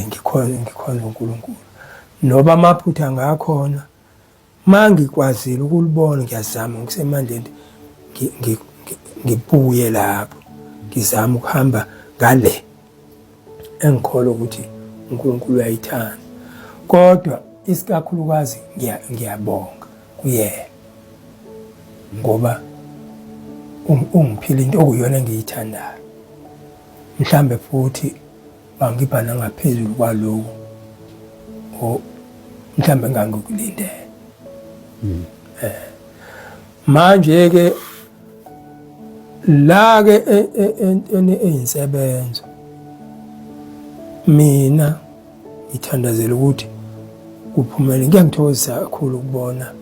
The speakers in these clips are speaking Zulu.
Ngikhonza uNkulunkulu noba amaphutha ngakhona mangikwazile ukulibona, ngiyazama ngokusemandleni ngibuye lapho, ngizama ukuhamba ngale engikholwa ukuthi uNkulunkulu uyayithanda, kodwa isikakhulukazi ngiyabonga kuyena ngoba ungiphile into okuyona engiyithandayo, mhlambe futhi wangipha nangaphezulu kwaloku o mhlambe ngangikulindele. Manje ke la ke entweni eyinsebenzo, mina ngithandazela ukuthi kuphumele. Kuyangithokozisa kakhulu ukubona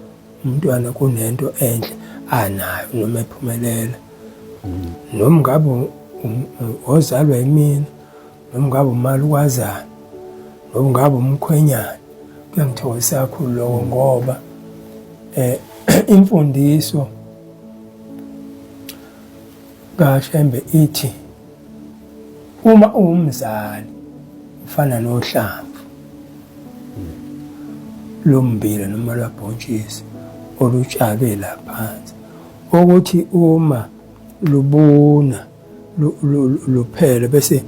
umntwana kunento enhle anayo noma ephumelela, noma ngabe ozalwa yimina, noma ngabe umalukwazana, noma ngabe umkhwenyana. Kuyangithokozisa kakhulu lokho ngoba imfundiso kaShembe ithi uma uwumzali ufana nohlamvu lombila noma lwabhontshisi olutshalwe la phansi, ukuthi uma lubuna luphele bese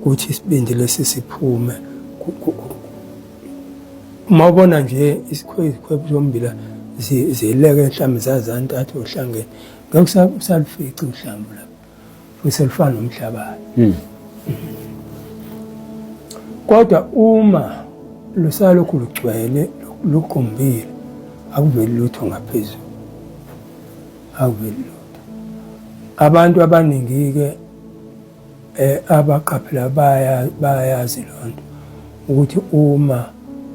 kuthi isibindi lesi siphume. Uma ubona nje isikhwebu sombila zileke mhlawumbe zazantathu ohlangene, ngeke usalufice uhlamvu lapho, futhi selufana nomhlabathi. Kodwa uma lusalokhu lugcwele luqumbile, akuveli lutho ngaphezulu, akuveli lutho. Abantu abaningi-ke abaqaphela bayazi lonto ukuthi uma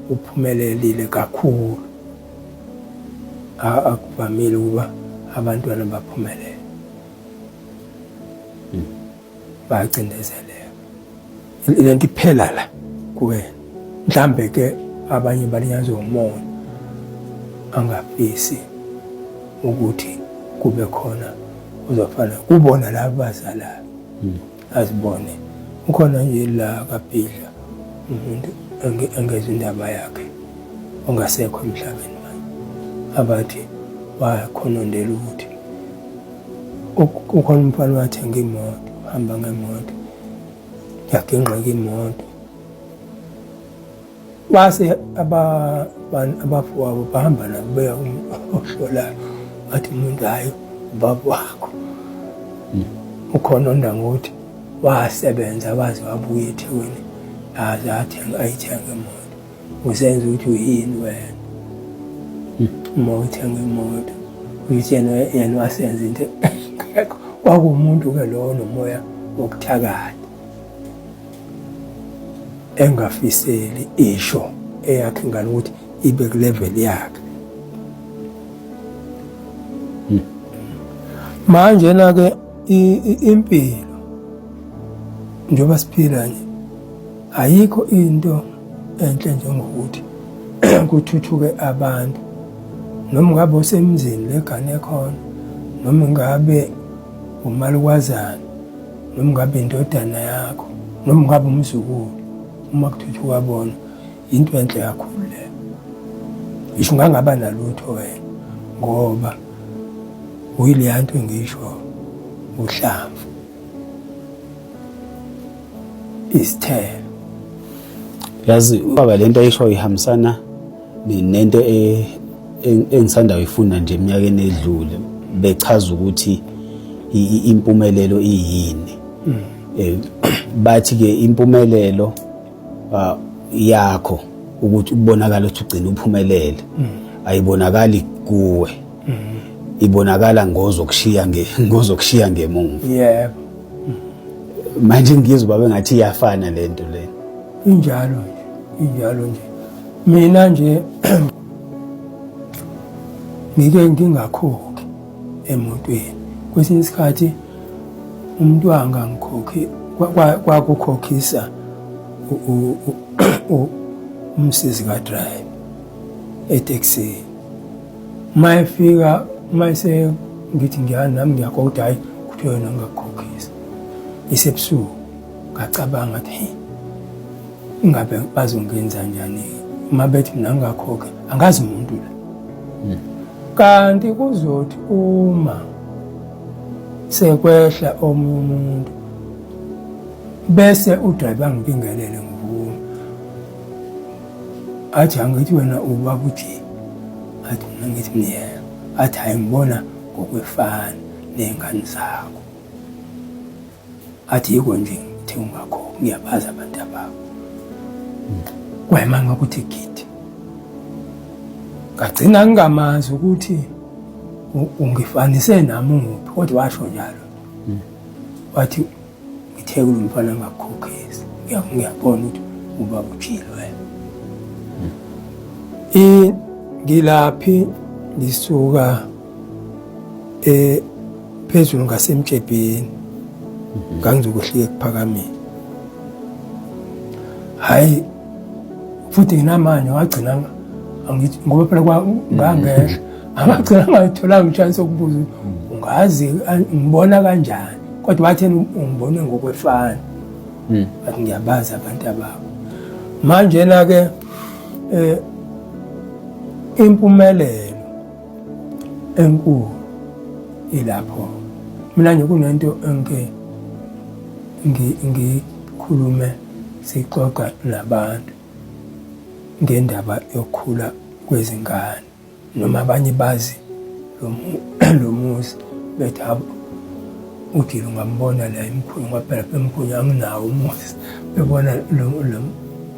uphumelelile kakhulu akuvamile ukuba abantwana baphumelele, bayacindezeleka, lento iphela la kuwena. Mhlambe ke abanye balinyazwe umona, angafisi ukuthi kube khona uzofana kubona laba bazalayo, azibone ukhona nje la kaBhidla umuntu engezwa indaba yakhe ongasekho emhlabeni manje, abathi wakhonondela ukuthi ukhona umfana wathenga imoto, hamba ngemoto, yagingqika imoto, wase abafowabo bahamba nabo beya ohlolayo, wathi umuntu hhayi ubaba wakho ukhononda ngokuthi wasebenza waze wabuya eThekwini, aze athenga ayithenga imoto, usenza ukuthi uyini wena uma uthenga imoto, uyithi yena wasenza into engekho. Kwakuwumuntu-ke lowo nomoya wokuthakatha, engafiseli isho eyakhe ingane ukuthi ibe kulevel yakhe. Manje na ke impilo njengoba siphila nje, ayikho into enhle njengokuthi kuthuthuke abantu, noma ngabe usemzini legane khona, noma ngabe umalukwazana, noma ngabe indodana yakho, noma ngabe umzukulu, uma kuthuthuka bona into enhle kakhulu leyo. Ngisho ungangaba nalutho wena, ngoba uyileya nto engisho uhlamvu isithelo. Yazi ubaba, lento ayisho ihambisana nento engisanda kuyifunda nje eminyakeni edlule, bechaza ukuthi impumelelo iyini. Bathi ke impumelelo yakho ukuthi ubonakala ukuthi ugcina uphumelele ayibonakali kuwe, ibonakala ngozokushiya ngemuva. Yebo. Manje ngizwa baba ngathi iyafana lento le. Injalo nje, injalo nje. Mina nje ngike ngingakhokhi emotweni, kwesinye isikhathi umuntu angangikhokhi kwakukhokhisa umsizi kadriver etekisini. Uma efika, uma ese ngithi ngiyani nami ngiyakhokha, hhayi kuthiwa yena ngingakukhokhisa isebusuku. Ngacabanga ngathi hey, Ingabe bazongenza njani uma bethi mina ngingakhokhe, angazi umuntu la. Kanti kuzothi uma sekwehla omunye umuntu bese udrayiva angibingelele ngivume, athi angithi wena ubaba uthi, athi mina ngithi mina yebo, athi hhayi ngibona ngokwefana ney'ngane zakho, athi yiko nje ngithe ungakhokhi ngiyabazi abantu abakho. Kwayima ngakuthi gidi, ngagcina ngingamazi ukuthi ungifanise namuphi, kodwa washo njalo. Wathi ngithe kulo mfana ngakukhokhisa, ngiyabona ukuthi ubaba ujile wena. Ngilaphi ngisuka phezulu ngasemtshebheni, ngangizokuhlika ekuphakameni. Hayi futhi nginamanje wagcina angithi ngoba phela ngangehla angagcina ngayitholanga i-chance yokubuza ungazi ngibona kanjani, kodwa wathi ungibone ngokwefana. Athi ngiyabazi abantu ababo. Manje na ke impumelelo enkulu ilapho. Mina nje kunento engike ngikhulume sixoxa nabantu ngendaba yokukhula kwezingane, noma abanye bazi lo muzi bethi habo uJili ungambona la emkhulu, ngoba phela emkhulu anginawo umuzi, bebona lo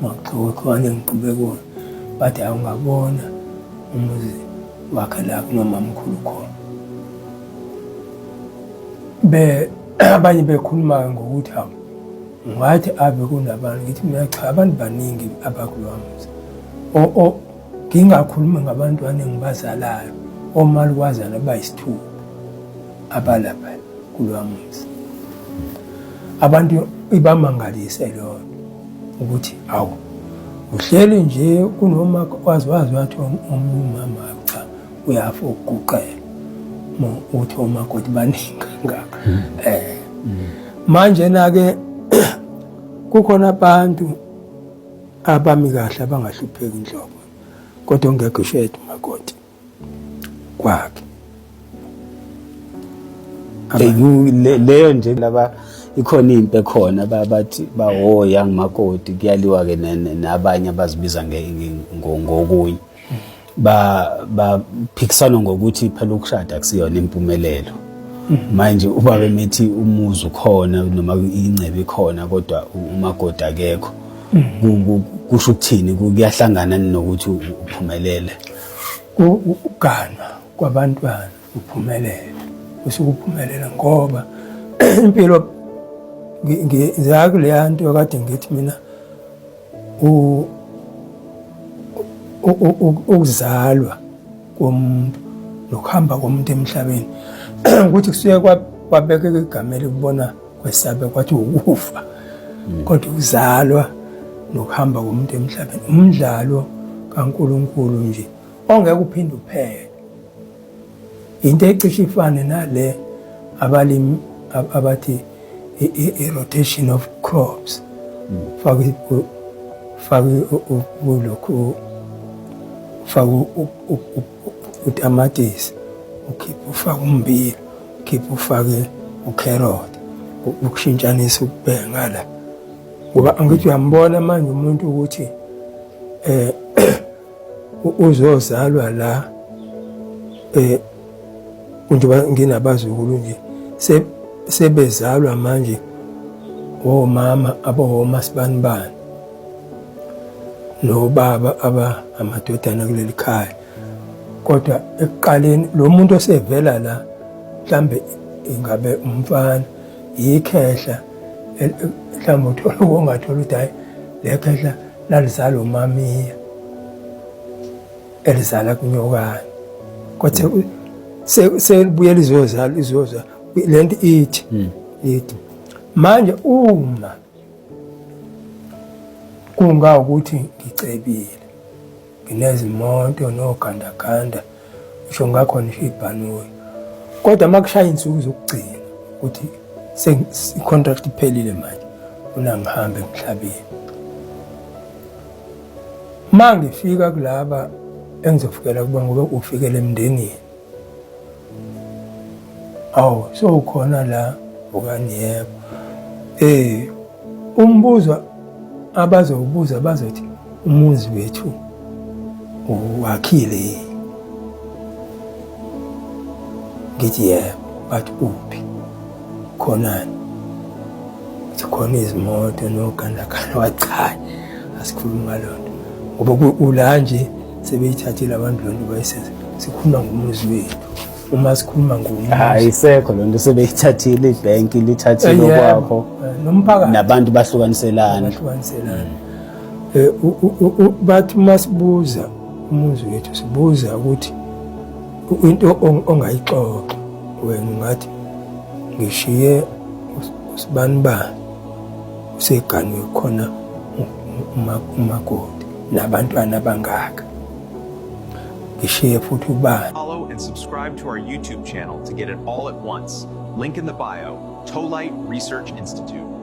maxoxwane ngiqhube kuwona, bathi awungabona umuzi wakhe la kunomamkhulu khona. Be abanye bekhuluma ngokuthi hawu ngathi ave kunabantu, ngithi mina cha, abantu baningi abakulowa muzi. O ngingakhuluma ngabantwana engibazalayo, omalukwazana abayisithupha abalapha kulowa muzi. Abantu ibamangalise leyo nto ukuthi awu uhleli nje kunoma wazi wazi wathi omunye umama cha uyafa ukuguqela uthi omakoti baningi kangaka. Manje na ke kukhona abantu abami kahle abangahlupheki inhlobo, kodwa ongekho ishedi umakoti kwakhe. Leyo nje laba ikhona impi ekhona bathi bawo young makoti, kuyaliwa ke nabanye abazibiza ngokunye, baphikisana ngokuthi phela ukushada akusiyona impumelelo. Manje ubaba emethi umuzi ukhona noma ingcebo ikhona kodwa umakoti akekho, kusho ukuthini? Kuyahlangana nokuthi uphumelele? Ukuganwa kwabantwana uphumelele, usuke uphumelela ngoba impilo ngiya kuleya nto kade ngithi mina ukuzalwa komuntu nokuhamba komuntu emhlabeni ukuthi kusuke kwabekeka igama elikubona kwesabe kwathi ukufa, kodwa ukuzalwa nokuhamba komuntu emhlabeni umdlalo kaNkuluNkulu nje ongeke uphinde uphele. Into ecishe ifane nale abalimi abathi i-rotation of crops, faka faka lokhu, ufake utamatisi, ukhiphe ufake ummbila, ukhiphe ufake ukheroti, ukushintshanisa ukubheka ngala, ngoba angithi uyambona manje umuntu ukuthi uzozalwa la njengoba nginabazukulu nje sebezalwa manje omama abowomasibanibani nobaba aba amadodana kuleli khaya, kodwa ekuqaleni lo muntu osevela la mhlambe ingabe umfana yikhehla, mhlawumbe uthola ukungathola ukuthi hayi le khehla lalizala umamiya elizala kunyokane, kodwa selibuye lizozala izozala lento ithi ithi manje uma kungawukuthi ngicebile nginezimoto nogandaganda ngisho ngakhona ngisho ibhanoyi, kodwa uma kushaya insuku zokugcina ukuthi i-contract iphelile manje una ngihambe emhlabeni. Uma ngifika kulaba engizofikela kuba ngoba ufikele emndenini. Awu, so ukhona la vukani yebo. Eh umbuzo abazowubuza bazothi umuzi wethu uwakhile yini? Ngithi yebo, bathi uphi? Khonani? Ngithi khona izimoto nogandaganda. Wathi cha, asikhulumi ngaloo nto ngoba ula nje sebeyithathile abantu loo nto bayisenza. Sikhuluma ngomuzi wethu. Uma sikhuluma ngomuzi ayisekho loo nto sebeyithathile, ibhenki lithathile okwakho nomphakathi nabantu bahlukaniselana. Bahlukaniselana. Bathi uma sibuza umuzi wethu sibuza ukuthi into ongayixoxa wena ungathi ngishiye usibanibani useganiwe khona umakoti nabantwana abangaka ngishiye futhi ubani. Follow and subscribe to our YouTube channel to get it all at once. Link in the bio, Tolite Research Institute.